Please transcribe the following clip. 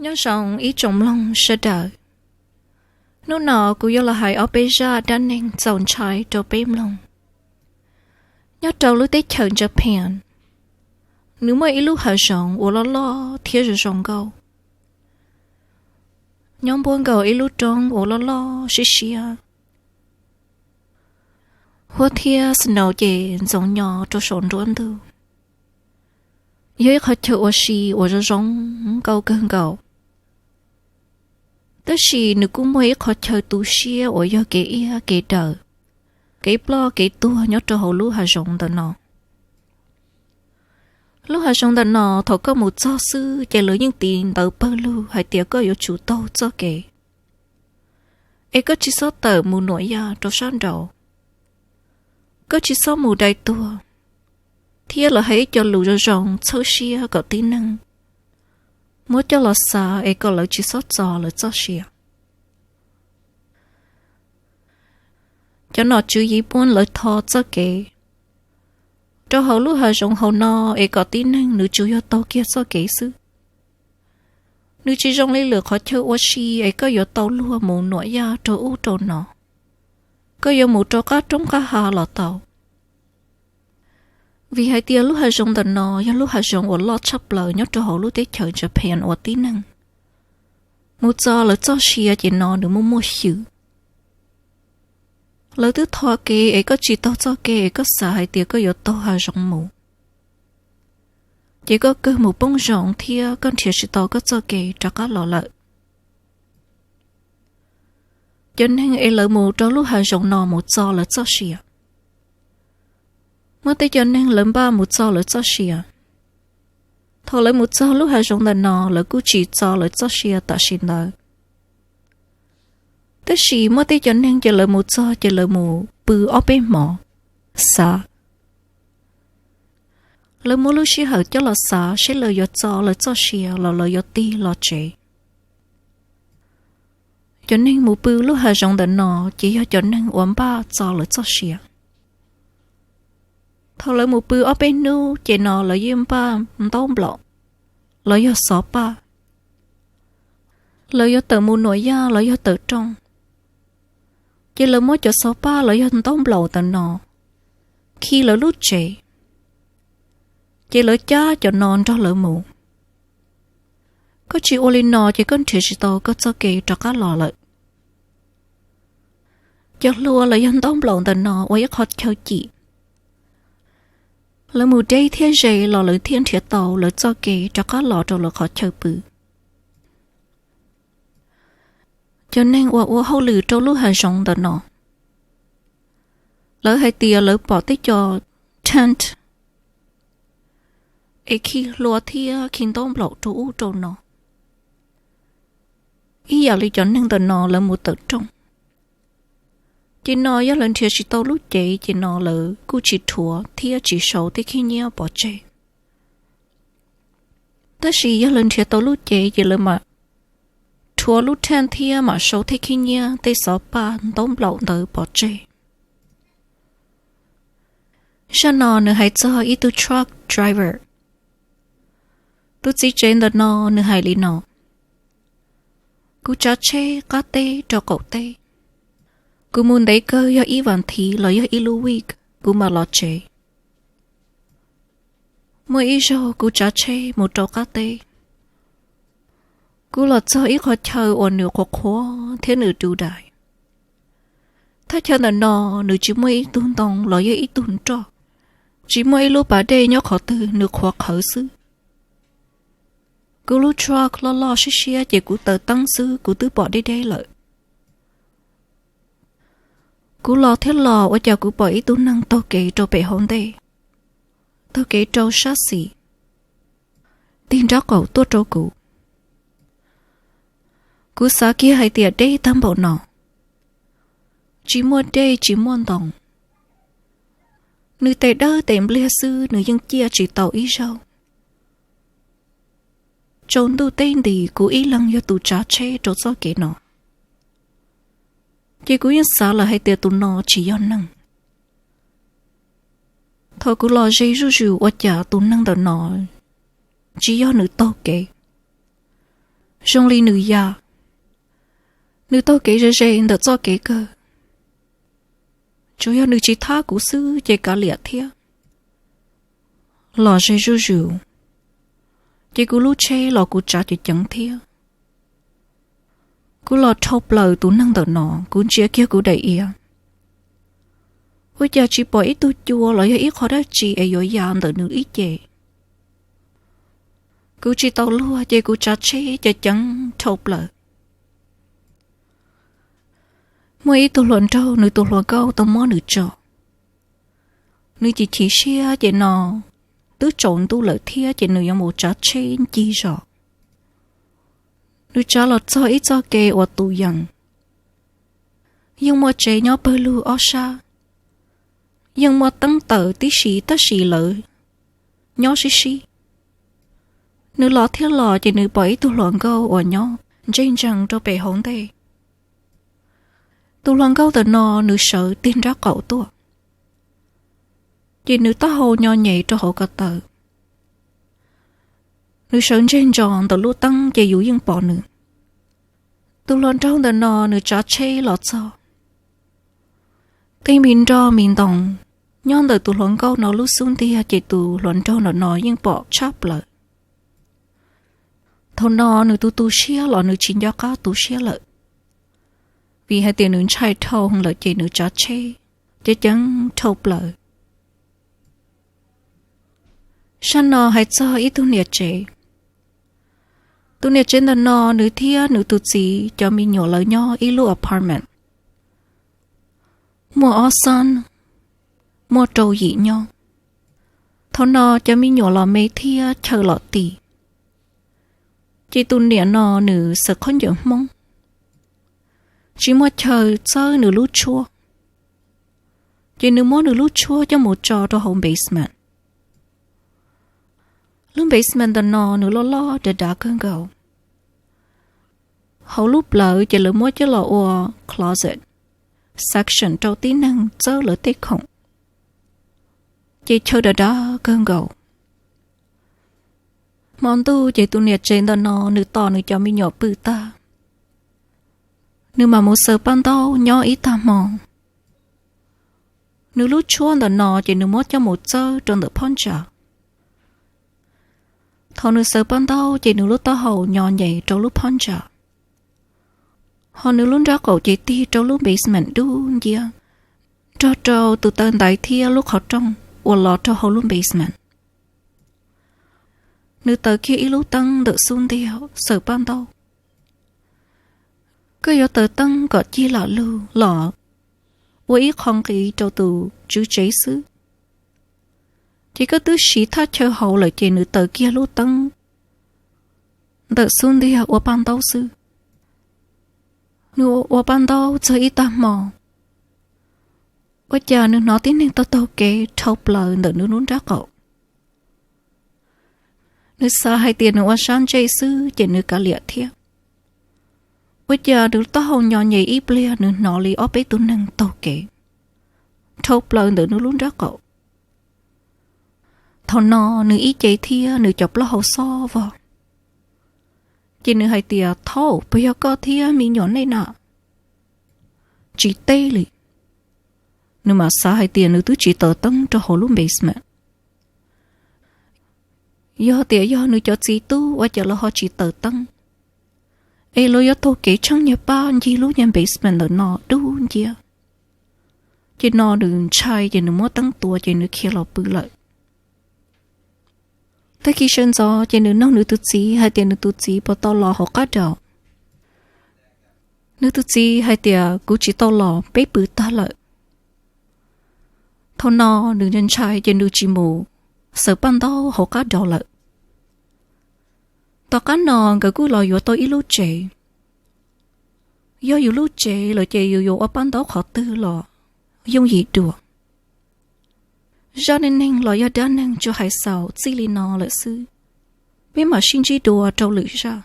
Nyob zoo ib tsoom mloog sawv daws. Hnub no kuv yuav los hais ob peb zaj dab neeg txaus ntshai rau peb mloog. Nyob rau lub teb chaws Japan, nws muaj ib lub hav zoov uas loj loj thiab zoo zoo nkauj. Nyob npuab nkaus ib lub roob uas loj loj siab siab. Huab thiab snow ces ntxoov nyo rau saum nruab ntug. Yog ib qhov chaw ua si uas zoo zoo nkauj kawg nkaus. Tab sis nws kuj muaj ib qhov chaw tu siab uas yog kev iab kev daws, kev ploj kev tuag nyob rau hauv lub hav zoov ntawm no. Lub hav zoov ntawm no thaum koj mus txog xwb ces lawv yeej tiv ntawv pawg lug hais tias koj yuav tsum taug txoj kev, es koj tsis txhob tawm mus nuam yaj rau sab nraud, koj tsis txhob mus dai tuag, thiab lawv hais ib co lus zoo zoo txhawb siab kom tib neeg muab coj los xav es kom lawv tsis txhob txo lawv txoj sia. Cov nom tswv Yiv Pooj lawv tho txoj kev rau hauv lub hav zoov hauv no es kom tib neeg nws tsuas yog taug kiag txoj kev xwb. Nws tsis zoo li lwm qhov chaw ua si es koj yuav tau luag mus nuam yaj rau ub rau no, koj yuav mus rau qab roob qab hav los tau. Vim hais tias lub hav zoov ntawm no yog lub hav zoov uas loj tshaj plaws nyob rau hauv lub teb chaws Japan uas tib neeg mus txo lawv txoj sia ces no nws muaj muaj xyw. Lawv twb tho kev es koj tsis taug txoj kev es koj xav hais tias koj yuav taug hav zoov mus, ces koj kawg mus poob zoov thiab koj nrhiav tsis tau koj txoj kev rov qab los lawm. Cov neeg es lawv mus rau lub hav zoov no mus txo lawv txoj sia. Muaj tej cov neeg lawv npaj mus txo lawv txoj sia. Thaum lawv mus txog lub hav zoov ntawm no lawv kuj tsis txo lawv txoj sia tam sim ntawd. Tab sis muaj tej cov neeg ces lawv mus txog ces lawv mus pw ob peb hmos, xav. Lawv muab lub sij hawm coj los xav seb lawv yuav txo lawv txoj sia los lawv yuav tig los tsev. Cov neeg mus pw lub hav zoov ntawm no ces yog cov neeg uas npaj txo lawv txoj sia. Thaum lawv mus pw ob peb hnub ces no lawv yeej npaj ntaub nplaum los yog xov paj. Lawv yuav tawm mus nuam yaj los yog tawm rooj, ces lawv muab cov xov paj los yog ntaub nplaum ntawm no khi lawv lub tsev, ces lawv cab cov no nrog lawv mus. Koj tsis ua li no ces koj nrhiav tsis tau koj txoj kev rov qab los lawm. Cov hlua los yog ntaub nplaum ntawm no ua ib qho chaw cim, lawv mus deb thiab ze los lawv thiaj nrhiav tau lawv txoj kev rov qab los rau lawv qhov chaw pw. Cov neeg uas ua hauj lwm rau lub hav zoov ntawm no, lawv hais tias lawv pom tej co tent es khi hlua thiab khi ntaub nplaum rau ub rau no, ib yam li cov neeg ntawm no lawv mus tawm rooj. Ces no yog lawv nrhiav tsis tau lub cev ces no lawv kuj tsis rhuav thiab tsis sau tej khib nyiab pov tseg. Tab sis yog lawv nrhiav tau lub cev ces lawv mam rhuav lub tent thiab mam sau tej khib nyiab tej xov paj ntaub nplaum ntawd pov tseg. Zaj no nws hais txog ib tug truck driver. Tus txiv tsev ntawm no nws hais li no: Kuv tsav tsheb qab teb rau qaum teb. Kuv mus ntev kawg yog ib vas thiv los yog ib lub week kuv mam los tsev. Muaj ib zaug kuv tsav tsheb mus rau qab teb, kuv los txog ib qhov chaw uas nws qhuav qhuav thiab nws du dais. Thaj chaw ntawm no nws tsis muaj ib tug ntoo los yog ib tug nroj, tsis muaj ib lub pas dej nyob qhov twg, nws qhuav qhawv xwb. Kuv lub truck loj loj siab siab ces kuv taws teeb xwb kuv twb pom deb deb lawm. Kuv los thiab los ua cas kuv pom ib tug neeg taug kev rau pem hauv ntej, taug kev rau sab xis, tig nraub qaum tuaj rau kuv. Kuv xav kiag hais tias deb tag npaum no, tsis muaj dej tsis muaj ntoo, nws tes dawb tes npliag xwb nws yeej ciaj tsis tau ib zaug. Tsaus ntuj teb nti kuv ib leeg yog tus tsav tsheb rau txoj kev no, ces kuv yeej xav lawm hais tias tus no tsis yog neeg. Thaum kuv los ze zuj zus ua cas tus neeg ntawm no tsis yog nws taug kev, zoo li nws ya. Nws taug kev ze ze ntawm txoj kev kawg. Tsuas yog nws tsis thab kuv xwb ces kav liam thiab. Los ze zuj zus, ces kuv lub tsheb los kuv tsav ceev ceev thiab. Kuv los dhau plaws tus neeg ntawm no, kuv ntsia kiag kuv daim iav, ua cas tsis pom ib tug cua los yog ib qho dab tsi es yuav ya ntawm nws ib ce. Kuv tsis tau luag ces kuv tsav tsheb ceev ceev dhau plaws. Muaj ib tug hluas nraug nws tus hluas nkauj tau muab nws tso. Nws chim chim siab ces no twb tsaus ntuj lawm thiab ces nws yuav mus tsav tsheb ncig zos. Nws tsav los txog ib txoj kev uas tus yees, yeej muaj tsev nyob pawg lug ob sab, yeej muaj teeb tawm tib si tab sis lawv nyob sib sib. Nws los thiab los ces nws pom ib tug hluas nkauj uas nyob ntseg ntsees rau pem hauv ntej. Tus hluas nkauj ntawm no nws sawv tig nraub qaum tuaj, ces nws taub hau nyo nyem rau hauv ko taw. Nws sawv ntseg ntsos ntawm lub teeb ces yus yeej pom nws. Tus hluas nraug ntawm no nws tsav tsheb los txog. Tej me nroj me ntoos nyob ntawm tus hluas nkauj no lub xub ntiag ces tus hluas nraug ntawm no yeej pom tshab plaws. Thaum no nws tus tu siab los nws tsis nco qab tu siab lawm, vim hais tias nws ntshai dhau lawm ces nws tsav tsheb ceev ceev dhau plaws. Sab no hais txog ib tug niam tsev. Tus niam tsev ntawm no nws thiab nws tus txiv cov me nyuam lawv nyob ib lub apartment, muaj ob xab, muaj rau yim nyob. Thaum no cov me nyuam los me thiab chaw los ti, ces tus niam no nws xaws khaub ncaws Hmoob, tsis muaj chaw txawb nws lub tshuab, ces nws muab nws lub tshuab coj mus tso rau hauv basement. Lub basement ntawm no nws loj loj dav dav kawg nkaus. Hauv lub plawv ces lawv muab coj los ua closet section rau tib neeg txawb lawv tej khoom, ces chaw dav dav kawg nkaus. Hmo ntuj ces tus niam tsev ntawm no nws tos nws cov me nyuam pw tag, nws mam mus xaws paj ntaub nyob ib tag hmo. Nws lub tshuab ntawm no ces nws muab coj mus txawb rau ntawm phab ntsa. Thaum nws xaws paj ntaub ces nws lub taub hau nyo nyem rau lub phab ntsa, ho nws lub nraub qaum ces tig rau lub basement dub nciab, nrog rau tus taw ntaiv thiab lub qhov rooj uas los rau hauv lub basement. Nws taws kiag ib lub teeb ntawm xub ntiag xaws paj ntaub. Koj yuav taws teeb kom cig lam lug los ua ib qho nqi rau tus tswv tsev xwb, ces koj twb siv thaj chaw hauv lawm ces nws taws kiag lub teeb ntawm xub ntiag ua paj ntaub xwb. Nws ua paj ntaub txog ib tag hmo, ua cas nws hnov tib neeg taug taug kev dhau plaws ntawm nws lub nraub qaum. Nws xav hais tias nws ua sab ntsej xwb ces nws kav liam thiab. Ua cas nws taub hau nyo nyem ib pliag nws hnov li ob peb tug neeg taug kev dhau plaws ntawm nws lub nraub qaum. Thaum no nws ib ce thiab nws cov plaub hau xob vog, ces nws hais tias, Thaub, puas yog koj thiab me nyuam nej na? Tsis teb li. Nws mam xav hais tias nws twb tsis taws teeb rau hauv lub basement. Yog tias yog nws cov txiv tub ua cas lawv ho tsis taws teeb, es lawv yuav taug kev tsheej niag pab ncig lub niag basement ntawm no dub nciab. Ces no nws ntshai ces nws muab teeb tua ces nws khiav los pw lawm. Tag kis sawv ntxov ces nws nug nws tus txiv hais tias nws tus txiv puas tau los hauv qab daus. Nws tus txiv hais tias, Kuv tsis tau los, peb pw tag lawm. Thaum no nws ntshai ces nws tsis mus xaws paj ntaub hauv qab daus lawm. Tom qab no nkawd kuj los yuav tau ib lub tsev. Yog yus lub tsev lawm ces yus yuav ua paj ntaub qhov twg los yooj yim dua. Zaj neej neeg los yog dab neeg tsuas hais xaus txij li no lawm xwb. Peb mam sib ntsib dua rau lwm zaj.